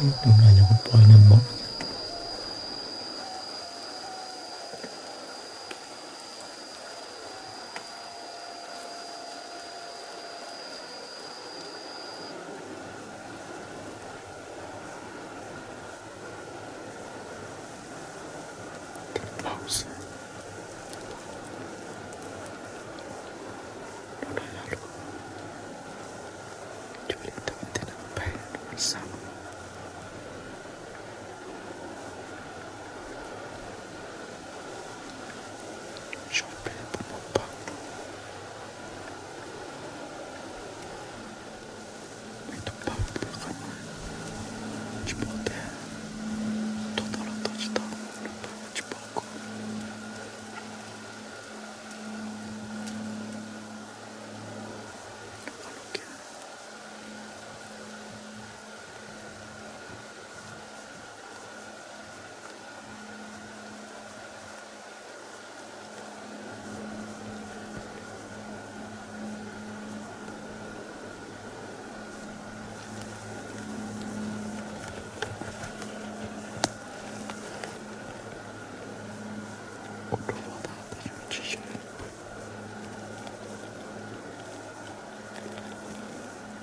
Tus no yog kuv pom ib nyuag mom.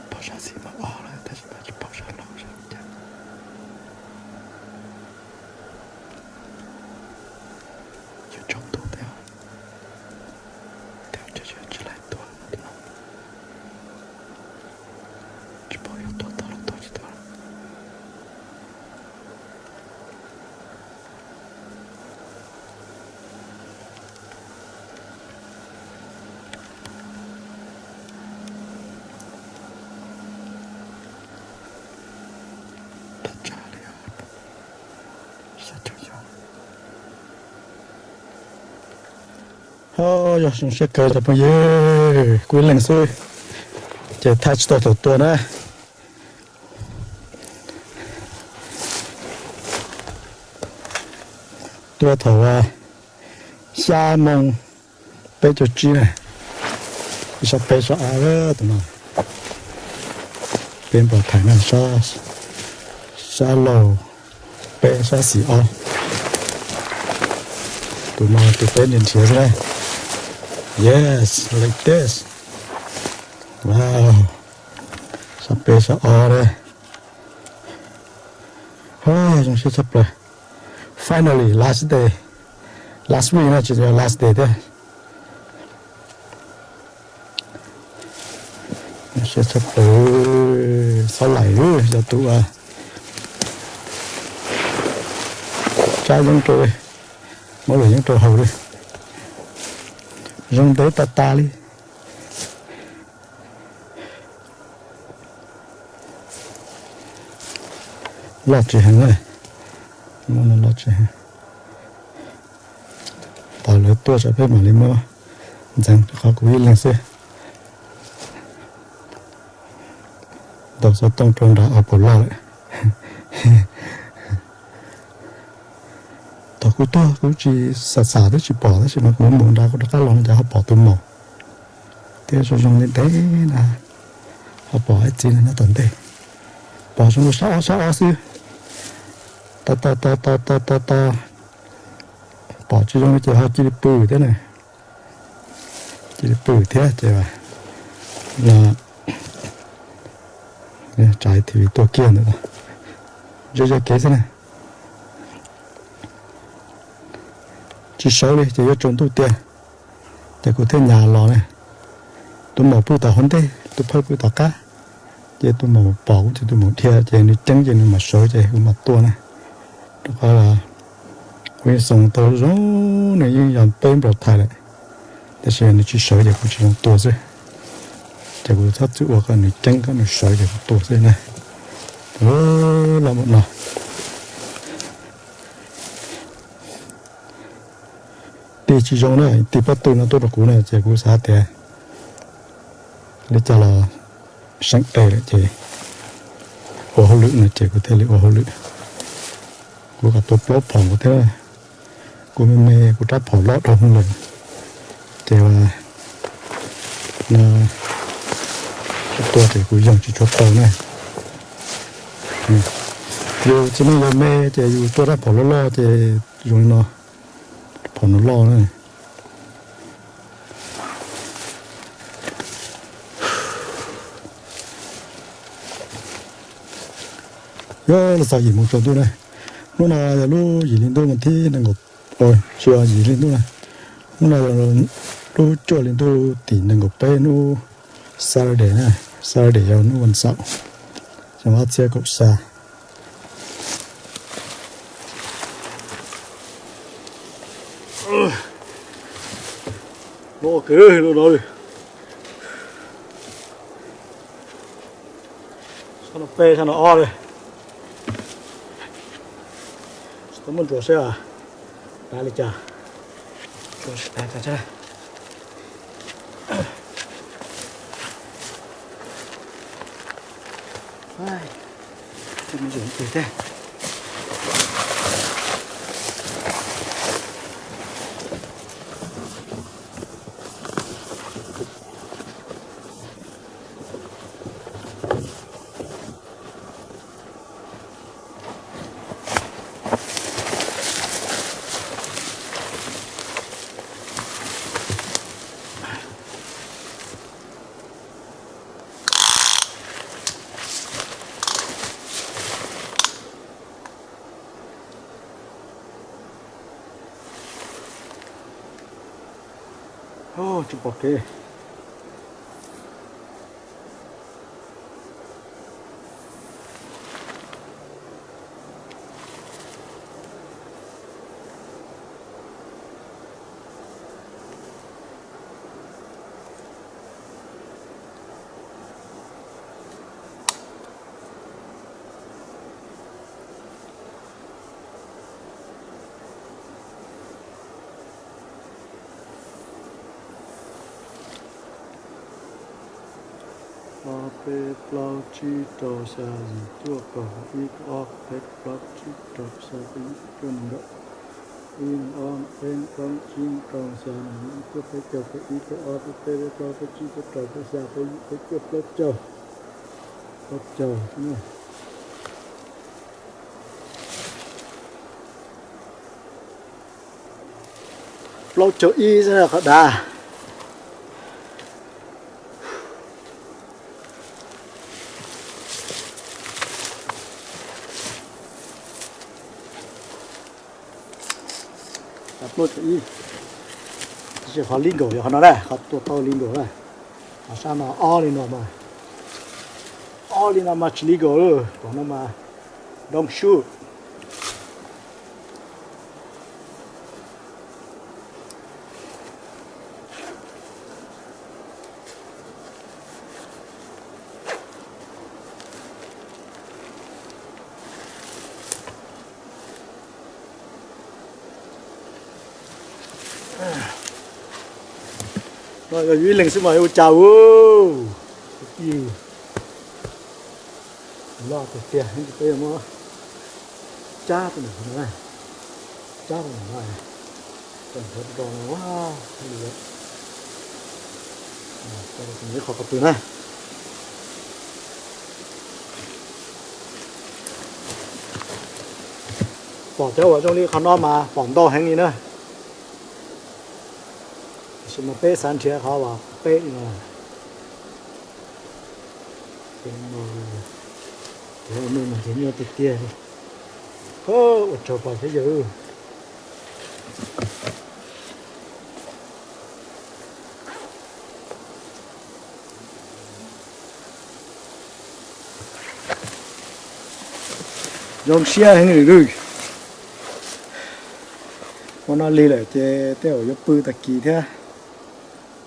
Pom sab xis mas ob lawm tab sis mas tsis pom sab laug sab cas. Yuav tsaus ntuj thiab, thiab tsis laib tuaj. Tsis pom yuav tuaj tau los tuaj tsis tau. Yog zoo siab kawg cov phooj ywg, kuv ib leeg xwb ces thaij tsis tau thaum tuaj na. Tuaj thaum xya moo peb caug tsib na. Ib sab peb sab av tus no, peb npau thaiv na, sab laug peb sab xis ob. Tus no tus peb nrhiav nrhiav xwb na. Yes, like this. Wow, sab peb sab ob na. Zoo siab tshaj plaws. Finally, last day. Last week na, tsis yog last day thiab. Zoo siab tshaj plaws, xob laim yog tus tsab yeeb rau, muab luam yeeb rau haus li. Zoo ntev tas tas li. Loj tsis heev na, loj tsis heev. Thaum lawv tuaj tsam peb mam li muab ntxeev, rau qhov kuv ib leeg xwb. Ntaus xov tooj rau nram au paum loj lawm. Thaum kuv tuaj kuv tsis xam xam twb tsis pom, tab sis mas kuv mus nrad kuv rov qab los no ces ho pom tus maum. Thiab zoo zoo ntev ntev na, ho pom ib txiv no nyob tom ntej. Pom zoo li sab ob sab ob xwb. Tos tos tos tos tos tos tos, pom tsis zoo li ces ho cia li pw thiab na. Cia li pw thiab ces no, tsam TV tuaj kiag ntawd, ze ze kev xwb na. Tsis sawv li ces yuav tsaus ntuj tiag, ces kuv thiaj nyas los na. Tus maum pw tom hauv ntej, tus phawj pw tom qab, ces tus maum pom kuv ces tus maum dhia ces nws ceeb ces nws mam sawv ces kuv mam tuaj na. Rau qhov kuv yeej xoo tau zoo, nws yeej yog peb nplaus thais lawm, tab sis nws tsis sawv ces kuv tsis zoo tuaj xwb. Ces kuv txhob txwm ua kom nws ceeb kom nws sawv ces kuv tuaj xwb na. Los mus no, tig tsis zoo na, tig pob tw no tuaj rau kuv na ces kuv xav tias li cas los seem tes lawm ces ua hauj lwm no ces kuv thiaj li ua hauj lwm. Kuv kom tua plaub phom kuv thiab, kuv me me kuv rab phom loj dhau lawm, ces no tua ces kuv yoog tsis tshua tau na. Yus txiv neej yog me ces yus tua rab phom loj loj ces zoo li no, phom no loj na. Yog los txog yim moos tsaus ntuj na. Hnub no yog lub yim hli ntuj mas thib nees nkaum, tsis yog yim hli ntuj na. Hnub no yog lub cuaj hli ntuj tim nees nkaum peb hnub Saturday na. Saturday yog hnub vas xaum, xyoo ob txhiab kaum xya. Loj kawg lub no li. Sab no peb, sab no ob li. Tsis tau muaj ntsuas seb dav li cas. Ntsuas seb dav cas. Tsis pom kev. Ob, peb, plaub, tsib, rau, xya, yim, cuaj, kaum, ib, kaum ob, kaum peb, kaum plaub, kaum tsib, kaum rau, kaum xya, kaum yim, kaum cuaj, nees nkaum, ib, nees ob, nees peb, nees plaub, nees tsib, nees rau, nees xya, nees yim, nees cuaj, peb caug, peb ib, peb ob, peb peb, peb plaub, peb tsib, peb rau, peb xya, peb yim, peb cuaj, plaub caug, plaub caug. Plaub caug ib xwb qhov dav. Plaub caug ib, tab sis qhov legal yog qhov no na, qhov tua tau legal na. Qhov sab no ob li no mas, ob li no mas tsis legal, qhov no mas don't shoot. No yog yus ib leeg xwb mas yuav ua cas ua. Loj tiag tiag, peb yuav muab cab tus no, cab tus no, tus no, tus no, ib qho qhov twg na. Pom cov uas zoo li qhov no mas pom ntau heev li na. Tiam sis mas peb xav nrhiav qhov uas peb no, cov no mas ces nyuaj tiag tiag li. Ua tsaug pog thiab yawg. Zoo siab heev li. Hmo no lig lawm ces tej zaum yuav pw tag kis thiab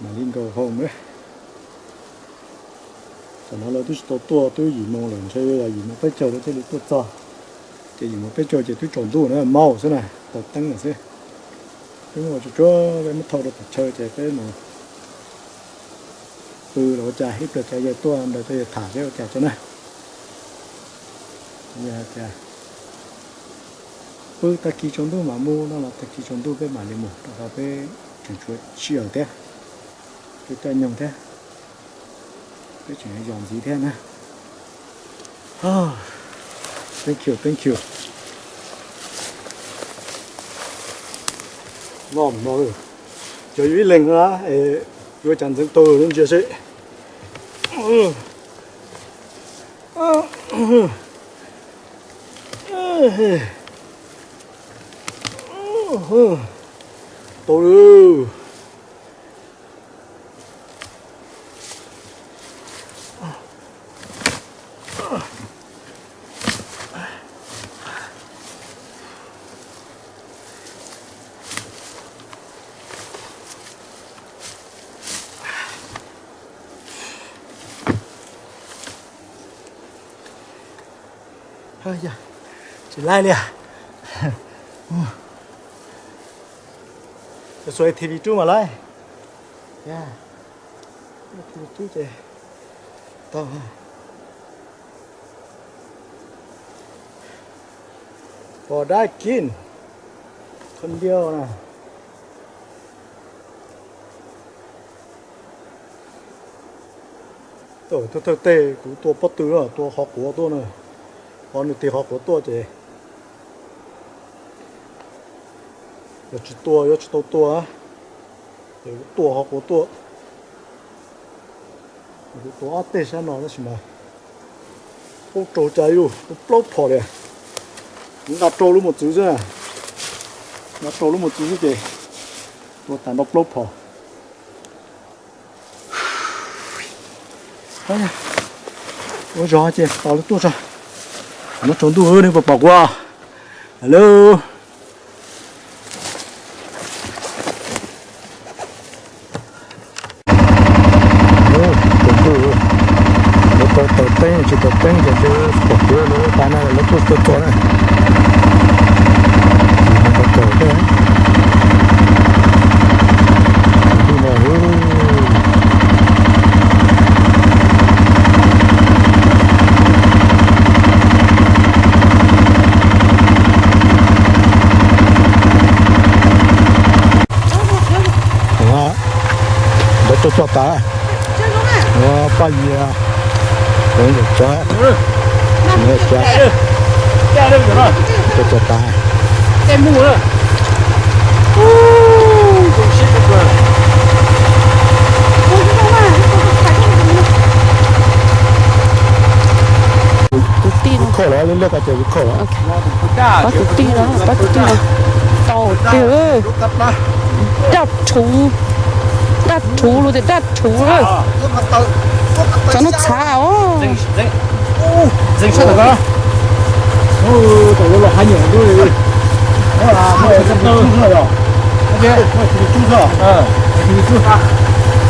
mam li nkaus hoo na. Tam no lawv twb tsis tau tuaj, twb yim moo lawm, ntshe yuav yog yim moo peb caug lawv thiaj li tuaj txog. Ces yim moo peb caug ces twb tsaus ntuj na, maub xwb na, taws teeb lawm xwb. Peb muab tsuag tsuag, peb muab thau rau tom chaw ces peb mus pw los ua cas, ib pliag cov yawg tuaj ntawd cov yawg tham seb ua cas tso na. Yog hais tias pw tag kis tsaus ntuj mam mus no los tag kis tsaus ntuj peb mam li mus, rau qhov peb tseem tshuav sij hawm thiab, peb caij nyoog thiab, peb tseem yos ntxiv thiab na. Thank you, thank you. Noj no, cov yus ib leeg na, yuav cas ntxeev taug ntsia seb. Tau lawm. Tsis laij li. Xuas A T V rub mas laij. A T V rub ces tau. Pom dab kis, con điêu na. Thawj thawj tej kuv tua pob tw, tua qhov quav tuaj na. Qhov nws tig qhov quav tuaj ces yog tsis tua, yuav tsis tau tua, ces kuv tua qhov quav tuaj. Kuv tua ob teg sab no tab sis mas poob rau cas ib lub, plaub phom li. Kuv nqa rau lub mos txwv xwb, nqa rau lub mos txwv xwb ces tua tas nrho plaub phom. Ua zog ces tos lawv tuaj tso. No tsaus ntuj nej puas pom kuv? Hello. Tsaus ntuj, lawv tau taws teeb tsis taws teeb ces pom kuv lawv tas na lawv tuaj txog na. Tau taws tej. Tsaus ntuj no. Ntawd tuaj txog tas, paj yias, cov, tuaj txog tas. Tus tij no, khoj los li lej ko ces kuv khoj los. Pab tus tij no, pab tus tij no. Tau tiag. Daj rhuv, daj rhuv los tias daj rhuv. Cov no txhav os.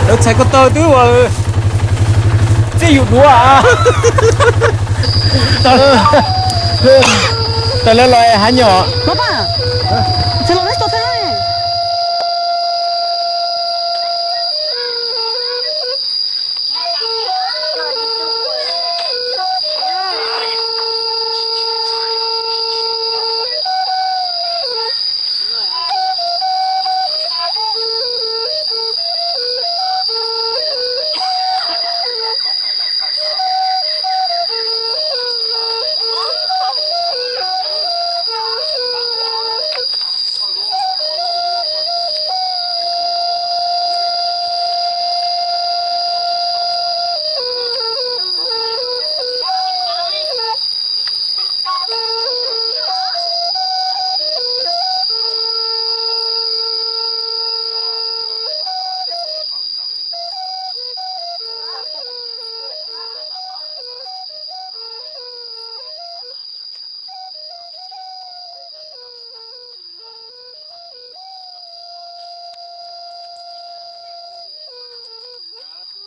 Lawv txhais ko taw twb ua txij yus duav. Tawm lawv los hav nyom.